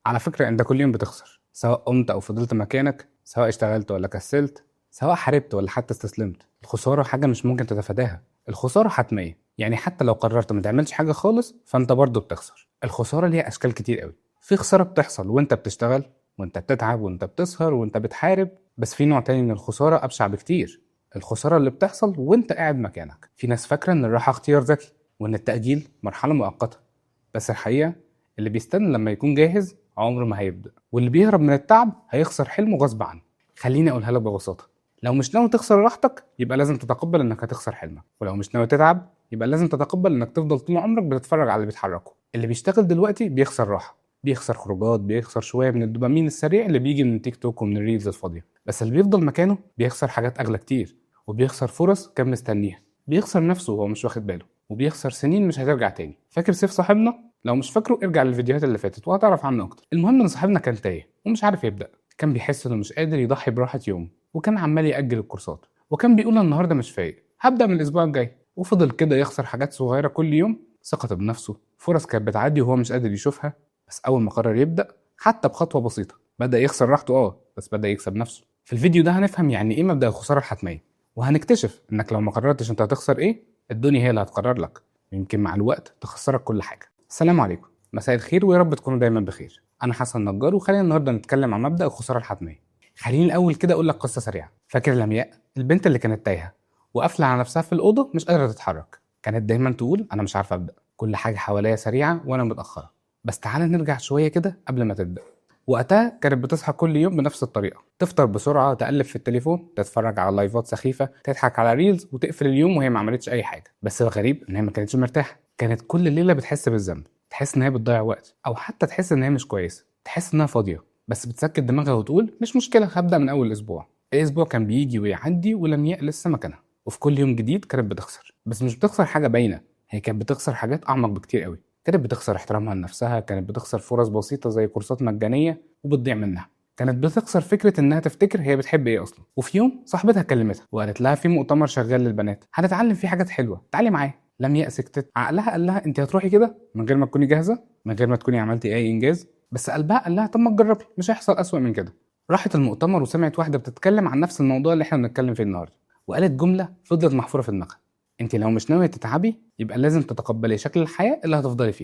على فكرة انت كل يوم بتخسر، سواء قمت او فضلت مكانك، سواء اشتغلت ولا كسلت، سواء حاربت ولا حتى استسلمت. الخسارة حاجة مش ممكن تتفاداها، الخسارة حتمية. يعني حتى لو قررت ما تعملش حاجة خالص فانت برضه بتخسر. الخسارة ليها اشكال كتير قوي. في خسارة بتحصل وانت بتشتغل وانت بتتعب وانت بتسهر وانت بتحارب، بس في نوع تاني من الخسارة ابشع بكتير، الخسارة اللي بتحصل وانت قاعد مكانك. في ناس فاكرة ان الراحة اختيار ذكي وان التأجيل مرحلة مؤقتة، بس الحقيقة اللي بيستنى لما يكون جاهز عمره ما هيبدأ، واللي بيهرب من التعب هيخسر حلمه غصب عنه. خليني أقولها لك ببساطة، لو مش ناوي تخسر راحتك يبقى لازم تتقبل إنك هتخسر حلمك، ولو مش ناوي تتعب يبقى لازم تتقبل إنك تفضل طول عمرك بتتفرج على اللي بيتحركوا. اللي بيشتغل دلوقتي بيخسر راحة، بيخسر خروجات، بيخسر شوية من الدوبامين السريع اللي بيجي من تيك توك ومن ال reels الفاضية. بس اللي بيفضل مكانه بيخسر حاجات أغلى كتير، وبيخسر فرص كان مستنيها، بيخسر نفسه وهو مش واخد باله، وبيخسر سنين مش هترجع تاني. فاكر سيف صاحبنا؟ لو مش فاكره ارجع للفيديوهات اللي فاتت وهتعرف عنه اكتر. المهم ان صاحبنا كان تايه ومش عارف يبدا، كان بيحس انه مش قادر يضحي براحة يوم، وكان عمال يأجل الكورسات، وكان بيقول أنا النهارده مش فايق، هبدا من الاسبوع الجاي. وفضل كده يخسر حاجات صغيرة كل يوم، ثقته بنفسه، فرص كانت بتعدي وهو مش قادر يشوفها. بس اول ما قرر يبدا حتى بخطوة بسيطة بدا يخسر راحته، بس بدا يكسب نفسه. في الفيديو ده هنفهم يعني ايه مبدا الخسارة الحتميه، وهنكتشف انك لو ما قررتش انت هتخسر ايه، الدنيا هي اللي هتقرر لك، ويمكن مع الوقت تخسرك كل حاجة. السلام عليكم، مساء الخير، ويا رب تكونوا دايما بخير. انا حسن نجار، وخلينا النهارده نتكلم عن مبدا الخسارة الحتميه. خليني الاول كده اقول لك قصة سريعة. فاكر لمياء، البنت اللي كانت تايهه وقافله على نفسها في الاوضة مش قادرة تتحرك؟ كانت دايما تقول انا مش عارفه ابدا، كل حاجة حواليا سريعة وانا متاخرة. بس تعالى نرجع شوية كده قبل ما تبدا. وقتها كانت بتصحى كل يوم بنفس الطريقة، تفطر بسرعة، تقلب في التليفون، تتفرج على لايفات سخيفة، تضحك على reels، وتقفل اليوم وهي ما عملتش اي حاجة. بس الغريب ان هي ما كانتش مرتاحة، كانت كل ليلة بتحس بالذنب، تحس ان هي بتضيع وقت، او حتى تحس ان هي مش كويسة، تحس انها فاضية، بس بتسكت دماغها وتقول مش مشكلة، هبدا من اول اسبوع. الاسبوع كان بيجي ويعدي ولمياء لسه مكانها، وفي كل يوم جديد كانت بتخسر، بس مش بتخسر حاجة باينة، هي كانت بتخسر حاجات اعمق بكتير قوي. كانت بتخسر احترامها لنفسها، كانت بتخسر فرص بسيطة زي كورسات مجانية وبتضيع منها، كانت بتخسر فكرة انها تفتكر هي بتحب ايه اصلا. وفي يوم صاحبتها كلمتها وقالت لها في مؤتمر شغال للبنات هنتعلم فيه حاجات حلوة، تعالي معايا. لمياء سكتت، عقلها قال لها انت هتروحي كده من غير ما تكوني جاهزة، من غير ما تكوني عملتي اي انجاز، بس قلبها قال لها طب ما تجربي، مش هيحصل اسوأ من كده. راحت المؤتمر وسمعت واحدة بتتكلم عن نفس الموضوع اللي احنا بنتكلم فيه النهارده، وقالت جملة فضلت محفورة في دماغها: انت لو مش ناوية تتعبي يبقى لازم تتقبلي شكل الحياة اللي هتفضلي فيها.